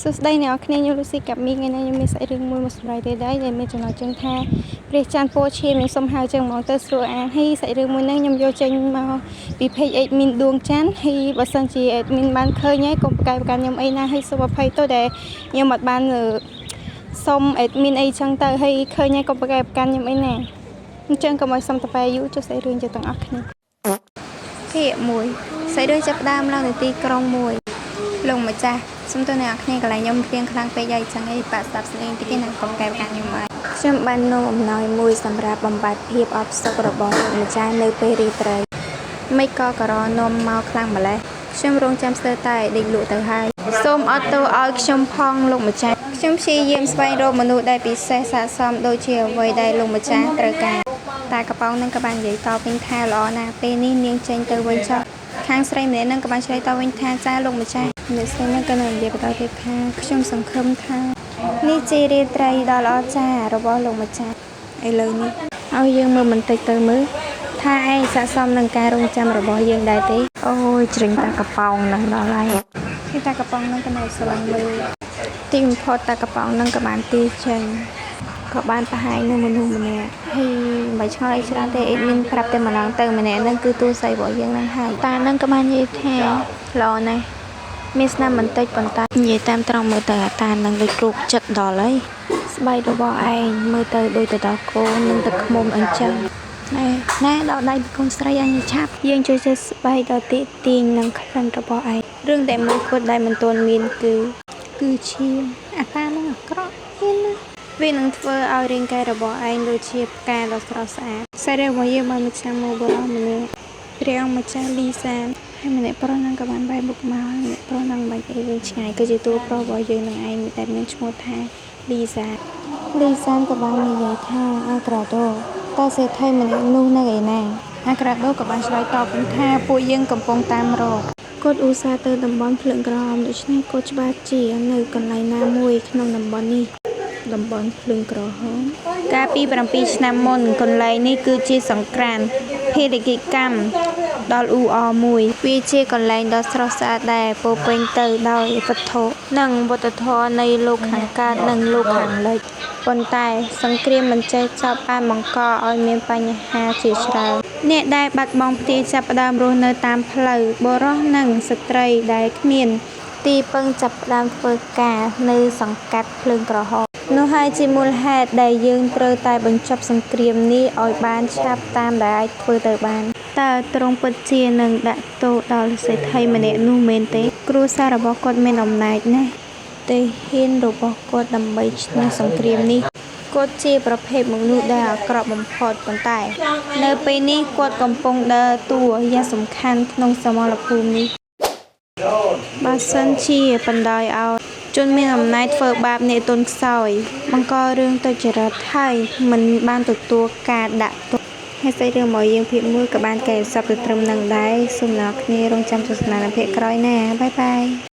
សួស្តីអ្នកនរគ្នាខ្ញុំលូស៊ីកាមីថ្ងៃនេះខ្ញុំមានសាច់រឿងមួយមកសម្រាប់ទេដែរដែលមានចំណងជើងថាព្រះច័ន្ទពោឈាមខ្ញុំសុំហៅចឹងហ្មងទៅស្រួលអានហើយសាច់រឿងមួយហ្នឹងខ្ញុំយកចេញមកពី page admin ដួងច័ន្ទហើយបើសិនជា admin បានឃើញហើយកុំប្រកែកប្រកាន់ខ្ញុំអីណាហើយសូមអភ័យទោសដែលខ្ញុំអត់បានសុំ admin អីចឹងទៅហើយឃើញហើយកុំប្រកែកប្រកាន់ខ្ញុំអីណាអញ្ចឹងកុំឲ្យសុំតបែយូរចុះសាច់រឿងជាទាំងអស់គ្នាភាគ1សាច់រឿងចាប់ផ្ដើមឡើងនៅទីក្រុងមួយ លោកម្ចាស់សុំទោសអ្នកនរគ្នាកន្លែងខ្ញុំភ្លៀងខ្លាំងពេកហើយចឹងឯងបាក់ស្ដាប់ស្លេងតិចណាកុំកែប្រកាន់ខ្ញុំអើយខ្ញុំបាននាំអំណោយមួយសម្រាប់បំបត្តិភាពអផ្សុករបស់លោកម្ចាស់នៅពេលរាត្រីមិនក៏ការនាំមកខ្លាំងម្ល៉េះខ្ញុំរងចាំស្ទើរតែដេកលក់ទៅហើយសូមអត់ទោសឲ្យខ្ញុំផងលោកម្ចាស់ខ្ញុំព្យាយាមស្វែងរកមនុស្សដែលពិសេសស័ក្តិសមដូចជាអ្វីដែលលោកម្ចាស់ត្រូវការតែកប៉ោងនឹងក៏បាននិយាយតវិញថាល្អណាស់ពេលនេះនាងចេញទៅវិញចុះខាងស្រីម្នាក់នឹងក៏បានឆ្លើយតបវិញថាចាលោកម្ចាស់អ្នកស្រីនឹងក៏នឹងនិយាយបន្តទៀតថាខ្ញុំសង្ឃឹមថានេះជារាត្រីដ៏ល្អចាររបស់លោកម្ចាស់ឥឡូវនេះឲ្យយើងមើលបន្តិចទៅមើលថាឯងស័ក្តិសមនឹងការរងចាំរបស់យើងដែរទេអូយជ្រិញតាកប៉ោងនឹងដល់ហើយគេតាកប៉ោងនឹងក៏នៅស្រឡាញ់មើលទីបំផុតតាកប៉ោងនឹងក៏បានទីចេញក៏បានបង្ហាញនៅមនុស្សម្នាក់ហើយមិនឆ្ងល់អីច្រើនទេadmin ប្រាប់តែម្ដងទៅម្នាក់ហ្នឹងគឺទូស្រីរបស់យើងហ្នឹងហើយតាហ្នឹងក៏បាននិយាយថាល្អណាស់មានស្នាមបន្តិចប៉ុន្តែនិយាយតាមត្រង់មើលទៅអាតានឹងដូចរូបចិត្តដល់ហើយស្បែករបស់ឯងមើលទៅដូចទៅដល់គោនិងទឹកឃ្មុំអញ្ចឹងណែណែដល់ដៃពីកូនស្រីអញឆាប់យើងជួយចិត្តស្បែកដ៏ទាក់ទាញនិងក្លិនរបស់ឯងរឿងតែមួយគត់ដែលមិនទាន់មានគឺគឺឈាមអាតានឹងអាក្រក់ហ៊ានណាស់វានឹងធ្វើឲ្យរាងកាយរបស់ឯងដូចជាផ្កាដ៏ស្រស់ស្អាតសាច់រឿងរបស់យើងបានមកចាំមកបុរសម្នាក់ព្រះអង្គម្ចាស់លីសានហើយម្នាក់ប្រុសហ្នឹងក៏បានបែរមុខមកហើយម្នាក់ប្រុសហ្នឹងមិនបាច់អីវិញឆ្ងាយគឺជាតួប្រុសរបស់យើងនឹងឯងដែលមានឈ្មោះថាលីសាលីសានក៏បាននិយាយថាអាក្រាដូតើសេដ្ឋីម្នាក់នោះនៅឯណាអាក្រាដូក៏បានឆ្លើយតបវិញថាពួកយើងកំពុងតាមរកគាត់ឧស្សាហ៍ទៅតំបន់ភ្លើងក្រហមដូច្នេះគាត់ច្បាស់ជានៅកន្លែងណាមួយក្នុងតំបន់នេះតំបន់ភ្លើងក្រហមកាលពី7ឆ្នាំមុនកន្លែងនេះគឺជាសង្ក្រានភារកិកម្មដ៏អ៊ូអរមួយវាជាកន្លែងដ៏ស្រស់ស្អាតដែលពោរពេញទៅដោយវត្ថុនិងវប្បធម៌នៃលោកខាងកើតនិងលោកខាងលិចប៉ុន្តែសង្គ្រាមមិនចេះចប់បានបង្កឲ្យមានបញ្ហាជាច្រើនអ្នកដែលបាត់បង់ផ្ទះចាប់ផ្ដើមរស់នៅតាមផ្លូវបុរសនិងស្ត្រីដែលគ្មានទីពឹងចាប់ផ្ដើមធ្វើការនៅសង្កាត់ភ្លើងក្រហមនោះហើយជាមូលហេតុដែលយើងត្រូវតែបញ្ចប់សង្គ្រាមនេះឲ្យបានឆាប់តាមដែលអាចធ្វើទៅបានតើទ្រង់ពិតជានឹងដាក់ទោសដល់សេដ្ឋីម្នាក់នោះមែនទេគ្រួសាររបស់គាត់មានអំណាចណាស់ទេហ៊ានរបស់គាត់ដើម្បីឈ្នះសង្គ្រាមនេះគាត់ជាប្រភេទមនុស្សដែលអាក្រក់បំផុតប៉ុន្តែនៅពេលនេះគាត់កំពុងដើរតួយ៉ាងសំខាន់ក្នុងសមរភូមិនេះបើសិនជាបណ្ដោយឲ្យជនមានអំណាចធ្វើបាបអ្នកទន់ខ្សោយបង្ករឿងទុច្ចរិតហើយមិនបានទទួលការដាក់ទោសហើយសាច់រឿងរបស់យើងភាគ1ក៏បានកែសពទៅត្រឹមនឹងដែរសូមអ្នកគ្នារងចាំទស្សនានៅភាគក្រោយណាbye bye.